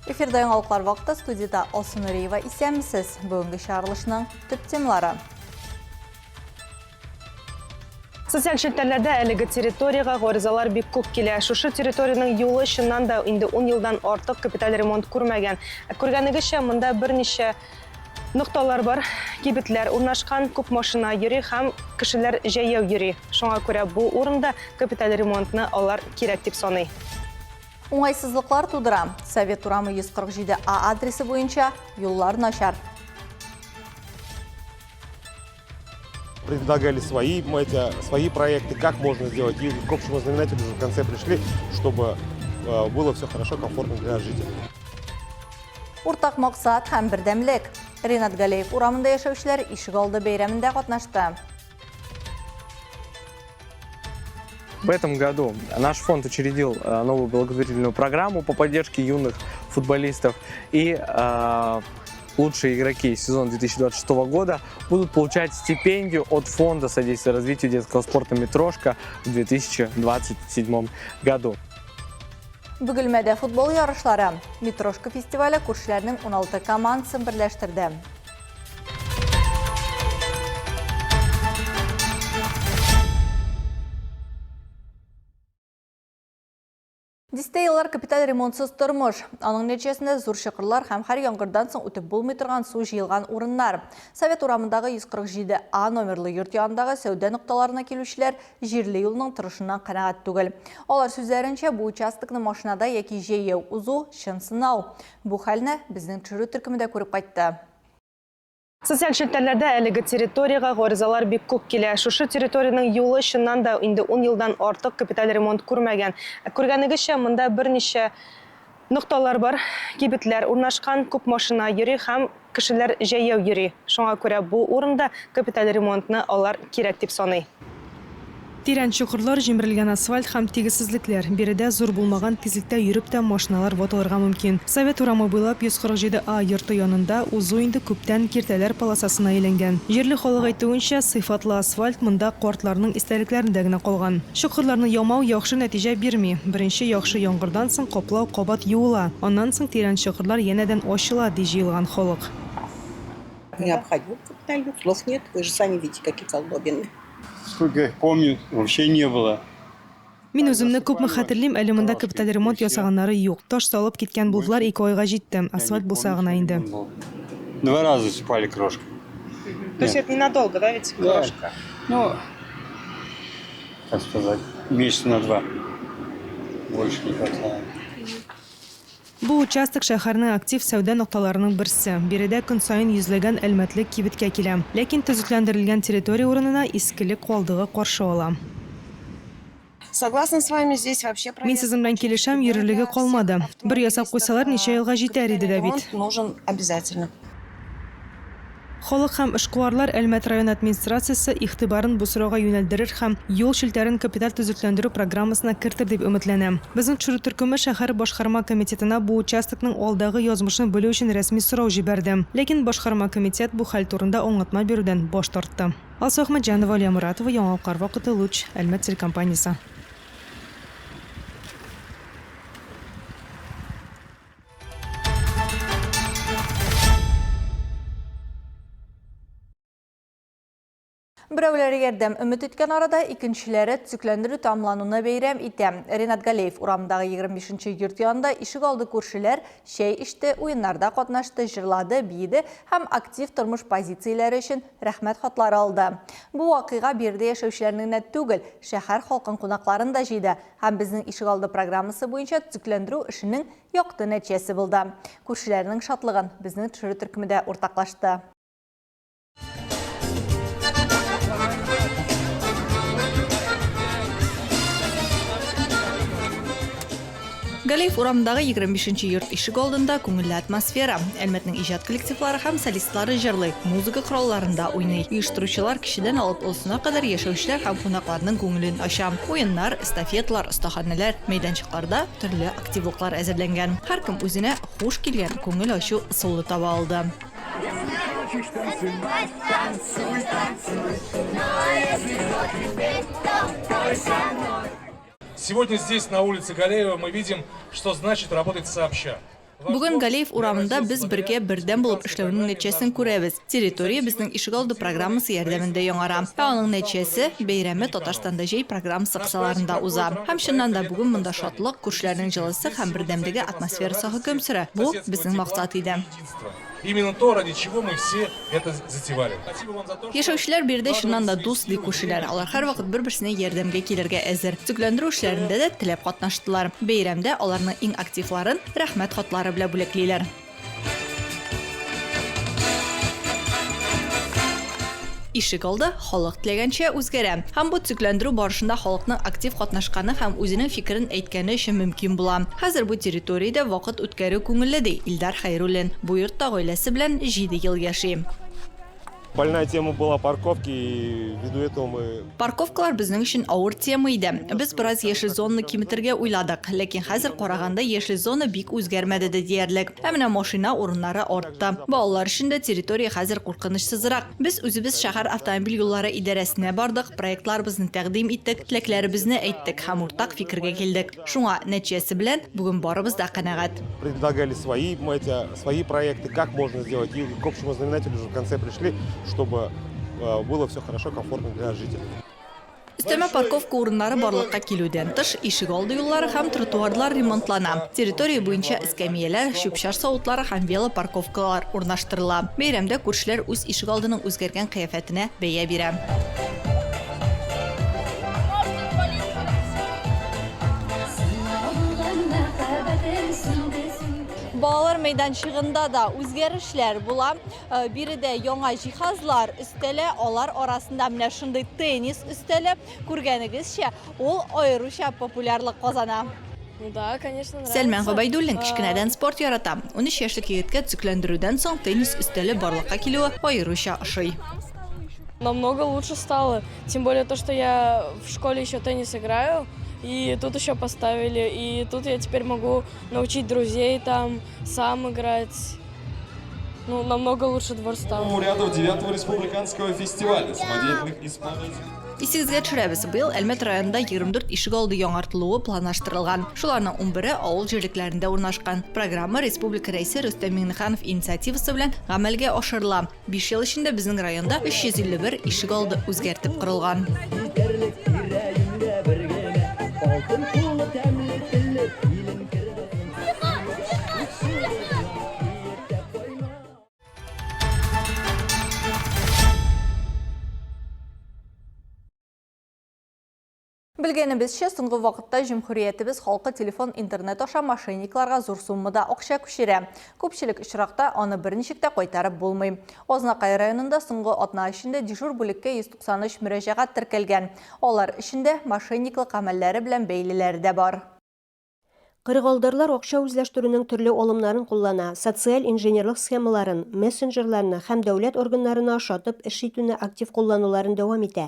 Эфирда яңалыклар вакыты студиядә Алсу Нуриева исәнмесез. Бүгенге чыгарылышның төп темалары. Социаль челтәрләрдә әлеге территориягә гаризалар бик күп килә. Шушы территориянең юлы чыннан да инде ун елдан артык капиталь ремонт күрмәгән. Күргәнегезчә, монда берничә нокталар бар, кибетләр урнашкан, күп машина йөри һәм кешеләр җәяү йөри. Шуңа күрә бу урында капиталь ремонтны алар кирәк дип саный. Уңайсызлыклар тудыра. Совет урамы 147 А адресы буенча юллар начар. Предлагали свои, эти, свои проекты, как можно сделать. И к общему знаменателю уже в конце пришли, чтобы было все хорошо, комфортно для жителей. Уртак максат һәм бердәмлек. Ренат Галеев урамында яшәүчеләр ишегалды бәйрәмендә катнашты. В этом году наш фонд учредил новую благотворительную программу по поддержке юных футболистов. И лучшие игроки сезона 2026 года будут получать стипендию от фонда содействия развитию детского спорта «Митрошка» в 2027 году. Бөгелмәдә футбол ярышлары. Митрошка фестивале күршеләрнең 16 командасын берләштерде. Дистә еллар капиталь ремонтсыз тормыш. Аның нәтиҗәсендә зур чокырлар һәм һәр яңгырдан соң үтеп булмый торган су җыелган урыннар. Совет урамындагы 147 А номерлы йорт янындагы сәүдә нокталарына килүчеләр җирле юлның торышыннан канәгать түгел. Алар сүзләренчә, бу участокны машинада яки җәяү узу чын сынау. Бу хәлне безнең төшерү төркеме дә күреп кайтты. Социаль челтәрләрдә әлеге территориягә гаризалар бик күп килә. Шушы территориянең юлы чыннан да инде ун елдан артык капиталь ремонт күрмәгән. Күргәнегезчә, монда берничә нокталар бар, кибетләр урнашкан, күп машина йөри һәм кешеләр җәяү йөри. Шуңа күрә бу урында капиталь ремонтны алар кирәк дип саный. Тирән чокырлар, җимерелгән асфальт һәм тигезсезлекләр. Биредә зур булмаган тизлектә йөреп тә машиналар ватылырга мөмкин. Совет урамы буйлап 147 А йорты янында узу инде күптән киртәләр полосасына әйләнгән. Җирле халык әйтүенчә, сыйфатлы асфальт монда картларның истәлекләрендә генә калган. Чокырларны ямау яхшы нәтиҗә бирми. Беренче яхшы яңгырдан соң каплау кабат юыла, аннан соң тирән чокырлар янәдән ачыла, ди җыелган халык. Необходим капитальный, слов нет, вы же сами видите, какие колдобины. Сколько я помню, вообще не было. Мин үземне күпме хәтерлим, әле монда капиталь ремонт ясаганнары юк. Таш салып киткән булдылар, ике айга җитте. Асфальт булса гына инде. Два раза засыпали крошкой. То есть это ненадолго, да, ведь крошка? Ну, как сказать, месяца на два. Больше не хватает. Бу участок шәһәрнең актив сәүдә нокталарының берсе. Биредә көн саен йөзләгән әлмәтле кибеткә килә. Ләкин төзекләндерелгән территория урынына искелек калдыгы каршы ала. Согласна с вами, здесь вообще Мин сезнең белән килешәм, йөрерлеге калмады. Бер ясап куйсалар, ничә елга җитәр иде дә бит. Нужен обязательно. Халык һәм эшкуарлар Әлмәт районы администрациясе игътибарын бу сорауга юнәлдерер һәм юл челтәрен капиталь төзекләндерү программасына кертер дип өметләнә. Безнең төшерү төркеме шәһәр башкарма комитетына бу участокның алдагы язмышын белү өчен рәсми сорау җибәрде. Ләкин башкарма комитет бу хәл турында аңлатма бирүдән баш тартты. Алсу Әхмәтҗанова, Алия Моратова, Яңалыклар вакыты, Луч, Әлмәт телекомпаниясе. Берәүләре ярдәм өмет иткән арада, икенчеләре төзекләндерү тәмамлануны бәйрәм итә. Ренат Галеев урамындагы 25 нче йорт янында ишек алды күршеләр чәй эчте, уеннарда катнашты, җырлады, биеде һәм актив тормыш позицияләре өчен рәхмәт хатлары алды. Бу вакыйга биредә яшәүчеләрне генә түгел, шәһәр халкын кунакларын да җыйды һәм безнең ишегалды программасы буенча төзекләндерү эшенең якты нәтиҗәсе булды. Күршеләрнең шатлыгын безнең төшерү төркеме дә уртаклашты. Галиев урамындагы 25 нче йорт ишек алдында күңелле атмосфера. Әлмәтнең иҗат коллективлары һәм солистлары җырлый, музыка коралларында уйный. Оештыручылар кечедән алып олысына кадәр яшәүчеләр һәм кунакларның күңелен ача. Уеннар, эстафеталар, остаханәләр, мәйданчыкларда төрле активлыклар әзерләнгән. Һәркем үзенә хуш килгән күңел ачу ысулы таба алды. Сегодня здесь, на улице Галеева, мы видим, что значит работать сообща. Бүген Галиев урамында без бергә бердәм булып эшләүнең нәтиҗәсен күрәбез. Территория безнең ишегалды программасы ярдәмендә яңара. Ә аның нәтиҗәсе, бәйрәме Татарстанда җәй программасы кысаларында уза. Һәм чыннан да бүген монда шатлык, күршеләрнең җылысы һәм бердәмлеге атмосферасы хөкем сөрә. Бу, безнең максат иде. Именно то, ради чего мы все это затевали. Яшәүчеләр биредә чыннан да дус, ди күршеләр. Алар һәрвакыт бер-берсенә ярдәмгә килергә әзер. Төзекләндерү эшләрендә дә теләп катнаштылар. Бәйрәмдә аларның иң активларын Рәхмәт хатлары белән бүләклиләр. Ишек алды халык теләгәнчә үзгәрә. Һәм бу төзекләндерү барышында халыкның актив катнашканы һәм үзенең фикерен әйткәне өчен мөмкин була. Хәзер бу территориядә вакыт үткәрү күңелле, ди Илдар Хәйруллин. Бу йортта гаиләсе белән җиде ел яши. Больная тема была парковки, и ввиду этого мы... Парковкалар безнең өчен авыр тема иде. Без бераз яшел зонаны киметергә уйладык. Ләкин хәзер караганда яшел зона бик үзгәрмәде дә диярлек. Ә менә машина урыннары артты. Балалар өчен дә территория хәзер куркынычсызрак. Без үзебез шәһәр автомобиль юллары идарәсенә бардык, проектларыбызны тәкъдим иттек, теләкләребезне әйттек һәм уртак фикергә килдек. Шуңа, нәтиҗәсе белән бүген барыбыз да канәгать. Предлагали свои, эти, свои проекты, как можно сделать. И к общему знаменателю уже в конце пришли, чтобы э, было все хорошо, комфортно для жителей. Өстәмә парковка урыннары барлыкка килүдән тыш, ишегалды юллары һәм тротуарлар ремонтлана. Территория буенча эскәмияләр, чүп-чар савытлары һәм велопарковкалар урнаштырыла. Бәйрәмдә күршеләр үз ишегалдының үзгәргән кыяфәтенә бәя бирә. Балалар мәйданчыгында да үзгәрешләр була. Э, биредә яңа җиһазлар өстәлә, алар арасында менә шундый теннис өстәле. Күргәнегезчә, ул аеруча популярлык казана. Ну да, конечно, нравится. Сәлмән Гобәйдуллин кечкенәдән спорт ярата. 13 яшьлек егеткә төзекләндерүдән соң теннис өстәле барлыкка килүе аеруча ошый. Намного лучше стало. Тем более то, что я в школе еще теннис играю, и тут еще поставили, и тут я теперь могу научить друзей там, сам играть. Ну, намного лучше двор стал. Лауреатов 9-го республиканского фестиваля самодеятельных исполнителей. Исегезгә төшерәбез, быел Әлмәт районында 24 ишегалды яңартылуы планлаштырылган. Шуларның 11-е авыл җирлекләрендә урнашкан. Программа республика Рәисе Рөстәм Миңнеханов инициативасы белән гамәлгә ашырыла. Биш ел эчендә безнең районда 351 ишегалды үзгәртеп корылган. Җитәрлек тирә-юньдә бер генә алтын куллы тәмле телле килен керде. Белгәнебезчә, соңгы вакытта җөмһүриятебез халкы телефон-интернет аша мошенникларга зур суммада акча күчерә. Күпчелек очракта аны берничек тә кайтарып булмый. Азнакай районында соңгы атна эчендә дежур бүлеккә 193 мөрәҗәгать теркәлгән. Алар эчендә мошенниклык гамәлләре белән бәйлеләре дә бар. Кырыгалдарлар акча үзләштерүнең төрле алымнарын куллана, социаль инженерлык схемаларын, мессенджерларны һәм дәүләт органнарына ошатып эш итүне актив куллануларын дәвам итә.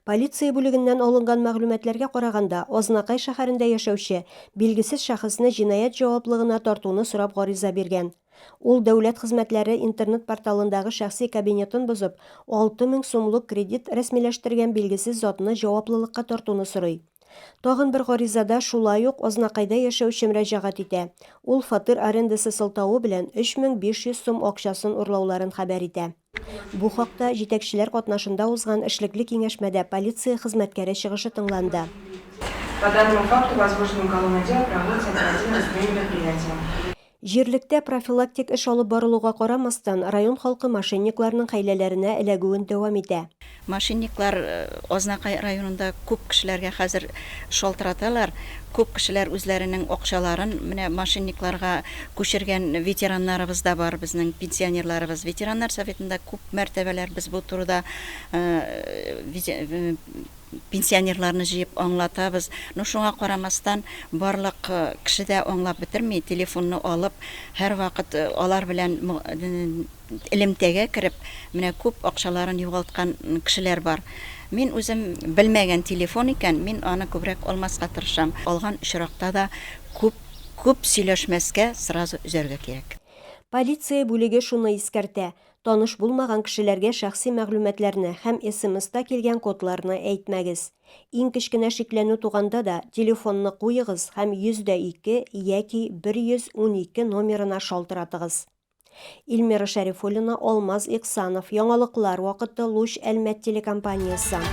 Полиция бүлегеннән алынган мәгълүматларга караганда, Азнакай шәһәрендә яшәүче билгесез шәхесне җинаять җаваплыгына тартуны сорап гариза биргән. Ул дәүләт хезмәтләре интернет-порталындагы шәхси кабинетын бозып, 6000 сумлык кредит рәсмиләштергән билгесез затны җаваплылыкка тартуны сорый. Тагын бер гаризада шулай ук Азнакайда яшәүче мөрәҗәгать итә. Ул фатир арендасы сылтавы белән 3500 сум акчасын урлауларын хәбәр итә. Бу хакта җитәкчеләр катнашында узган эшлекле киңәшмәдә полиция хезмәткәре чыгышы тыңланды. По данному факту возбуждено уголовное дело, проводятся оперативно-розыскные мероприятия. Җирлектә профилактик эш алып барылуга карамастан, район халкы мошенникларның хәйләләренә эләгүен дәвам итә. Мошенниклар Азнакай районында күп кешеләргә хәзер шалтыраталар. Күп кешеләр үзләренең акчаларын менә мошенникларга күчергән ветераннарыбыз да бар безнең, пенсионерларыбыз. Ветераннар советында күп мәртәбәләр без бу турыда пенсионерларны җыеп аңлатабыз. Но шуңа карамастан, барлык кеше дә аңлап бетерми, телефонны алып, һәрвакыт алар белән элемтәгә кереп, менә күп акчаларын югалткан кешеләр бар. Мин үзем белмәгән телефон икән, мин аны күбрәк алмаска тырышам. Алган очракта да күп күп сөйләшмәскә, сразу өзәргә кирәк. Полиция бүлеге шуны искәртә, Таныш булмаган кешеләргә шәхси мәгълүматларны һәм СМСта килгән кодларны әйтмәгез. Иң кечкенә шикләнү туганда да, телефонны куегыз һәм 102 яки 112 номерына шалтыратыгыз. Эльмира Шәрифуллина, Алмаз Иксанов, Яңалыклар вакыты, Луч Әлмәт телекомпаниясе.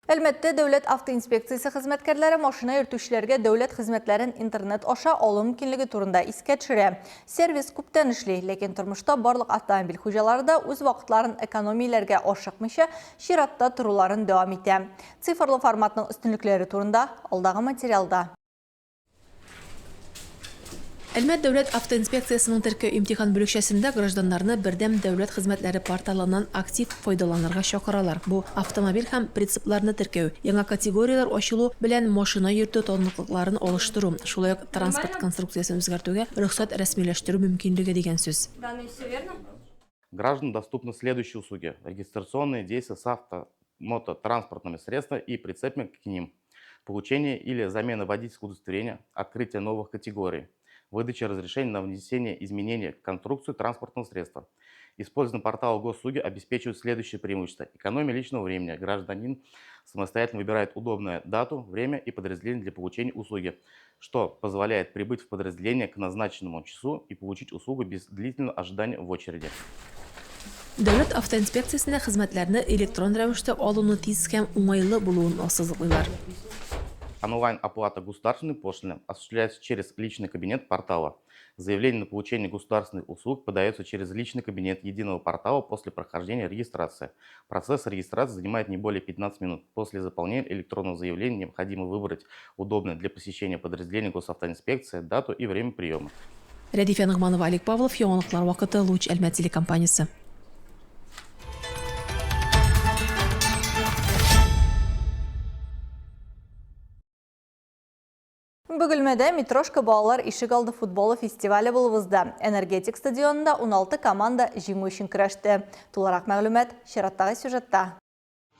Әлмәттә дәүләт автоинспекциясе хезмәткәрләре машина йөртүчеләргә дәүләт хезмәтләрен интернет аша алу мөмкинлеге турында искә төшерә. Сервис күптән эшли, ләкин тормышта барлык автомобиль хуҗалары да үз вакытларын экономияләргә ашыкмыйча, чиратта торуларын дәвам итә. Цифрлы форматның өстенлекләре турында алдагы материалда. Әлмәт дәүләт автоинспекциясенең теркәү-имтихан бүлекчәсендә гражданнарны бердәм дәүләт хезмәтләре порталыннан актив файдаланырга чакыралар. Бу, автомобиль һәм прицепларны теркәү, яңа категорияләр ачылу белән машина йөртү таныклыкларын алыштыру, шулай ук транспорт конструкциясен үзгәртүгә рөхсәт рәсмиләштерү мөмкинлеге дигән сүз. Гражданам доступны следующие услуги: регистрационные действия с авто, мототранспортными средствами и прицепами к ним, получение или замена водительского удостоверения, открытие новых категорий, выдача разрешения на внесение изменений в конструкцию транспортного средства. Использование портала госуслуги обеспечивает следующие преимущества. Экономия личного времени. Гражданин самостоятельно выбирает удобную дату, время и подразделение для получения услуги, что позволяет прибыть в подразделение к назначенному часу и получить услугу без длительного ожидания в очереди. Дәүләт автоинспекциясендә хезмәтләрне электрон рәвештә алуны тиз һәм уңайлы булуын ассызыклыйлар. Онлайн-оплата государственной пошлины осуществляется через личный кабинет портала. Заявление на получение государственных услуг подается через личный кабинет единого портала после прохождения регистрации. Процесс регистрации занимает не более 15 минут. После заполнения электронного заявления необходимо выбрать удобное для посещения подразделения госавтоинспекции дату и время приема. Рәдифә Ногманова, Олег Павлов, Яңалыклар вакыты, Луч Әлмәт телекомпаниясе. Бөгелмәдә Митрошка балалар ишегалды футболы фестивале булып узды. Энергетик стадионында 16 команда җиңү өчен көрәште. Тулырак мәгълүмат чираттагы сюжетта.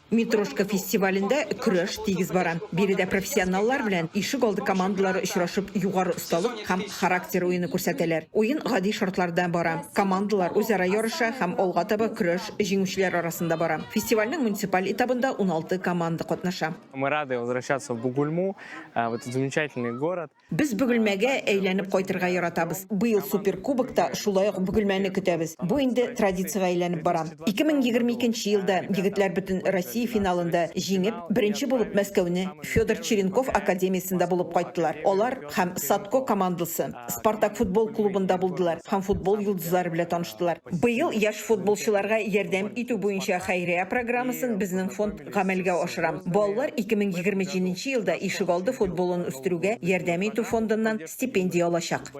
Митрошка фестивалендә көрәш тигез бара. Биредә профессионаллар белән ишек алды командалары очрашып югары осталык һәм характер уены күрсәтәләр. Уен гади шартларда бара. Командалар үзара ярыша һәм алга таба көрәш җиңүчеләр арасында бара. Фестивальнең муниципаль этабында 16 команда катнаша. Мы рады возвращаться в Бугульму, в этот замечательный город. Без Бөгелмәгә әйләнеп кайтырга яратабыз. Быел Суперкубокта шулай ук Бөгелмәне көтәбез. Бу инде традициягә әйләнеп бара. 2022 елда егетләр бөтен Россия финалында җиңеп, беренче булып Мәскәүне Федор Черенков академиясендә булып кайттылар. Алар һәм Садко командасы Спартак футбол клубында булдылар һәм футбол йолдызлары белән таныштылар. Быел яшь футболчыларга ярдәм итү буенча хәйрия программасын безнең фонд гамәлгә ашыра. Балалар 2027 нче елда ишегалды футболын үстерүгә ярдәм итү фондыннан стипендия алачак.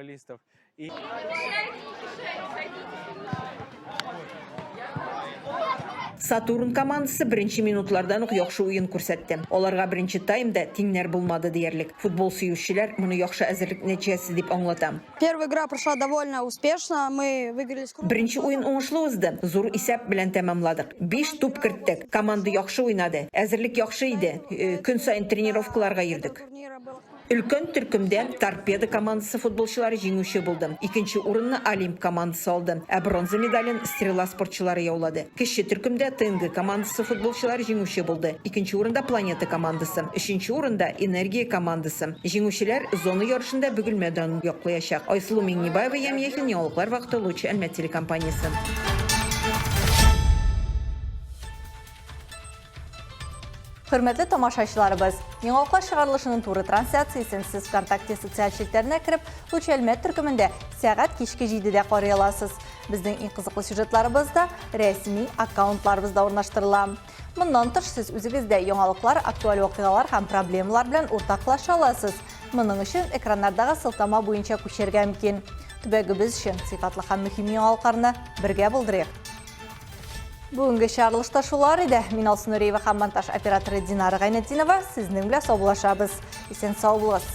Сатурн командасы беренче минутлардан ук яхшы уен күрсәтте. Аларга беренче таймда тиңнәр булмады диярлек. Футбол сөючеләр моны яхшы әзерлек нәтиҗәсе дип аңлата. Первая игра прошла довольно успешно, мы выиграли с Беренче уен уңышлы узды, зур исәп белән тәмамладык. Биш туп керттек. Команда яхшы уйнады. Әзерлек яхшы иде. Көн саен тренировкаларга йөрдек. Өлкән төркемдә Торпедо командасы футболчылары җиңүче булды. Икенче урынны Олимп командасы алды, ә бронза медален Стрела спортчылары яулады. Кече төркемдә ТНГ командасы футболчылары җиңүче булды. Икенче урында Планета командасы, өченче урында Энергия командасы. Җиңүчеләр зона ярышында Бөгелмә данын яклаячак. Айсылу Миңнебаева, Ям Яхин, Яңалыклар вакыты, Луч, Әлмәт телекомпаниясе. Хөрмәтле тамашачыларыбыз, Яңалыклар чыгарылышының туры трансляциясен сез ВКонтакте социаль челтәренә кереп, Луч Әлмәт төркемендә сәгать кичке 7-дә карый аласыз. Безнең иң кызыклы сюжетларыбыз да рәсми аккаунтларыбызда урнаштырыла. Моннан тыш, сез үзегез дә яңалыклар, актуаль вакыйгалар һәм проблемалар белән уртаклаша аласыз. Моның өчен экраннардагы сылтама буенча күчәргә мөмкин. Төбәгебез өчен сыйфатлы һәм мөһим яңалыкларны бергә булдырыйк. Бүгенге чыгарылышта шулар иде. Мин Алсу Нуриева һәм монтаж операторы Динара Гайнетдинова сезнең белән саубуллашабыз. Исән сау булыгыз.